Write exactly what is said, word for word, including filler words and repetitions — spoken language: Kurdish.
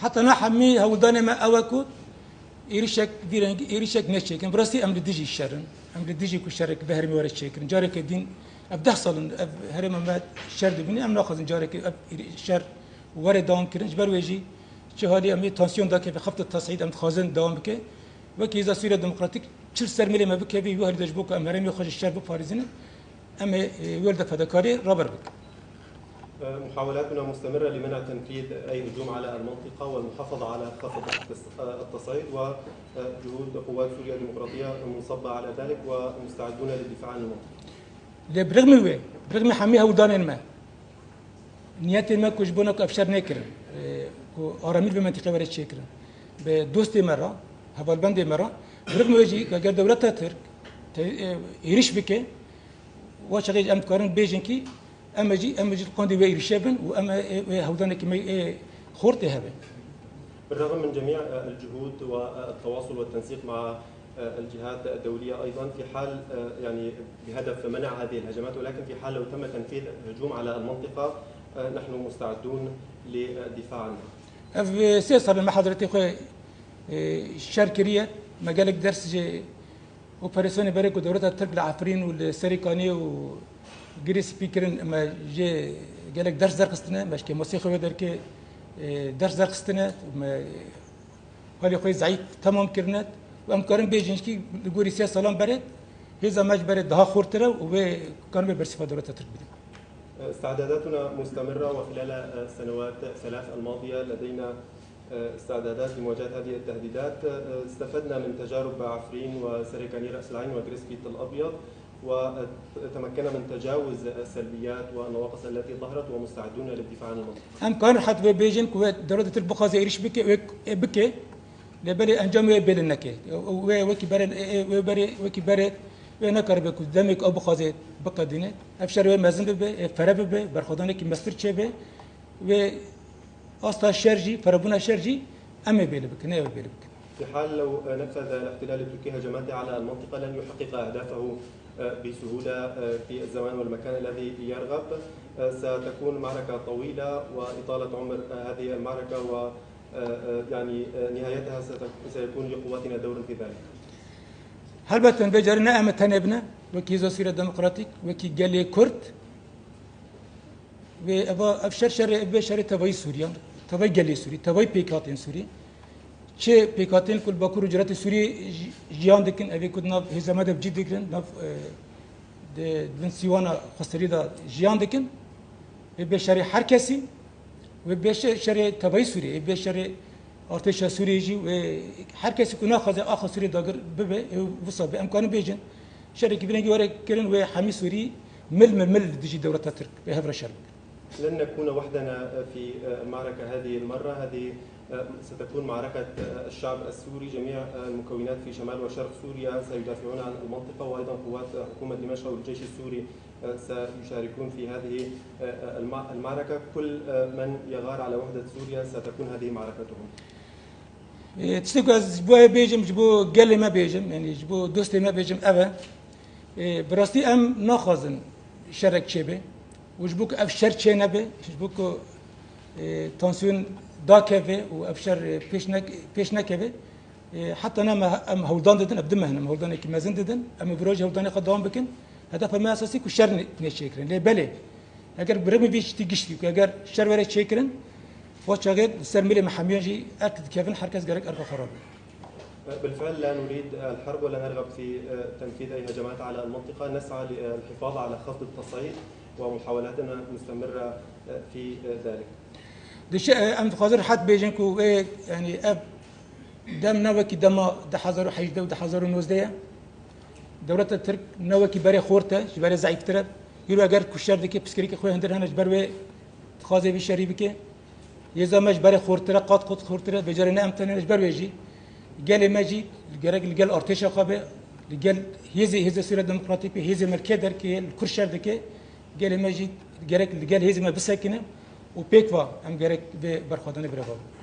Heta niha hemî hewldanê me ew e ku êrişek vî rengî, êrişek neçêkin. Bi rastî em li dijî şer in. Em li dijî ku şerek bi herêmê were çêkirin. Careke din, ev deh sal in, ev herêma me şer dibîne. Em naxwazin careke ev êri-, şer were dewam kirin. Ji ber wê jî çi halî em ê tansiyon dakeve, xeft tesîd em dixwazin dewam bike. Wekî Hêza Sûriya Demokratîk çi li ser mêlê me bikevî, wî halî de ji bo ku em herêmê xwe ji şer biparêzînin, em ê, e, wê li de fedekarî raber bikin. محاولاتنا مستمرة لمنع تنفيذ أي هجوم على المنطقة والمحافظة على خفض التص-، التصعيد، وجهود قوات سوريا الديمقراطية منصبة على ذلك، ومستعدون للدفاع عن المنطقة. Lê bi rixmî wê, bi rixmî hemî hewldanên me, niyetên me ku ji bona ku ev şer nekirin, e, ku aramî li vê mentiqê were çêkirin, bi dostê me re, hevalbendê me re, bi rixmî wê jî eger dewleta Tirk te-, e, êrîş bike, wa çaxê em dikarin bêjin kî em ê jî, em ê jî li qandê wê êrîşê bin û em ê, ê, wê hewldanekî me ê xort ê hebe. بالرغم من جميع الجهود والتواصل والتنسيق مع الجهات الدولية أيضًا في حال، يعني، بهدف منع هذه الهجمات، ولكن في حال لو تم تنفيذ هجوم على المنطقة، نحن مستعدون للدفاع عنها. Ev, e, sê sal e me hezretê xwe, e, şer kiriye. Me gelek ders ji operasyonê berê ku dewleta Tirk li Efrîn û li Serê Kaniyê û Girê Spî kirin, me jê gelek ders derxistine. Me ji kêmasê xwe wê derkê, e, ders derxistine. Me halê xwe yê zeîf temam kirine û em karin bêjin jî li gorî sê salan berê hêza me ji berê daha xurtir e û wê karin wê bersîfa dewleta Tirk bidin. استعداداتنا مستمرة، وخلال السنوات الثلاث الماضية لدينا استعدادات لمواجهة هذه التهديدات. استفدنا من تجارب عفرين وسريكاني رأس العين وغريسبي تل أبيض، وتمكنا من تجاوز السلبيات والنواقص التي ظهرت، ومستعدون للدفاع عن المنطقة. Em karin rehet vê bêjin ku wê dewleta Tirk bixwaze êrîş bike, wê, ê bike, lê belê encamê wê bêlin neke. Wê wekî berê, ê, ê, wê berê, wekî berê, wê nekaribe ku demê ku ew bixwaze biqedîne. Ev şer wê mezin bibe, ê fere bibe, berxwedanekî mestir çêbe. Wê asta şer jî, ferebûna şer jî em ê bêli bikin, ne ew ê bêli bikin. في حال لو نفذ الاحتلال التركي هجماته على المنطقة لن يحقق أهدافه بسهولة في الزمان والمكان الذي يرغب. ستكون معركة طويلة وإطالة عمر هذه المعركة و، يعني، نهايتها ست-، سيكون لقواتنا دور في ذلك. Helbet em vê carê ne em ê tenê bine, wekî Hêza Sûriya Demokratîk, wekî gelê Kurd. Wê eva, ev şer, şerê, ev bê şerê tevayî Sûriyan, tevayî gelê Sûrî, tevayî pêkhatên Sûrî. Çi pêkhatên ku li Bakur û Ciratê Sûriyê ji-, jiyan dikin, ev ê ku di nav hêza me de bi cî digirin, nav, e, di, di bin sîwana xweserî de jiyan dikin. Ê bê şerê her kesî, wê bê şe-, şerê tevayî Sûriyê, ê bê şerê artêşa Sûriyê jî, wê her kesî ku naxwaze axa Sûriyê dagir bibe, ê wisa be. Em karin bêjin, şerekî vî rengî were kirin, wê hemî Sûrî mil mil mil li dijî dewleta Tirk wê hev re şer bikin. لن نكون وحدنا في المعركة هذه المرة. هذه ستكون معركة الشعب السوري. جميع المكونات في شمال وشرق سوريا سيدافعون عن المنطقة، وأيضًا قوات حكومة دمشق والجيش السوري سيشاركون في هذه الم-، المعركة. كل من يغار على وحدة سوريا ستكون هذه معركتهم. E, tiştê ku ez ji bo wê bêjim, ji bo gelê me bêjim, yanî ji bo dostê me bêjim, ev e. E, bi rastî em naxwazin şerek çêbe û ji bo ku ev şer çê nebe, ji bo ku, e, tansiyon dakeve û ev şer, e, pêş ne-, pêş nekeve, e, heta ne em, em hewldan didin, ev du meh in, em hewldanekî mezin didin, em ê bi rojê hewldanê xwe dewam bikin. Hedefa me esasî ku şer ne-, nêçêkirin. Lê belê, eger bi rêmê vê tiştî giştî ku eger şer were çêkirin, va çaxê li ser mêlê me hemiyan jî erk dikevin, her kes gerek erka xwe rabe. بالفعل لا نريد الحرب ولا نرغب في تنفيذ أي هجمات على المنطقة. نسعى للحفاظ على خفض التصعيد ومحاولاتنا مستمرة في ذلك. Dişe, em dixwazin rehet bêjin ku wê, yanî ev dem ne wekî dema du hezar û hejdeh û du hezar û nozdeh ye. Dewleta Tirk ne wekî berê xort e, ji berê zeîftir e. Îro eger ku şer dike, pirsgirêkê xwe hundir hene, ji ber wê dixwaze vî şerî bike. Hêza me ji berê xortir e, qat qat xortir e, vê carê ne em tenê ne, ji ber wê jî gelê me jî gerek li gel artêşa xwe be, li gel hêzê, hêzê Sûriya Demokratîk be, hêzê me li kê derkê ye, li kur şer dike, gelê me jî gerek li gel hêzê me bisekine û pêk va em gerek vê berxwedanê birêve bin.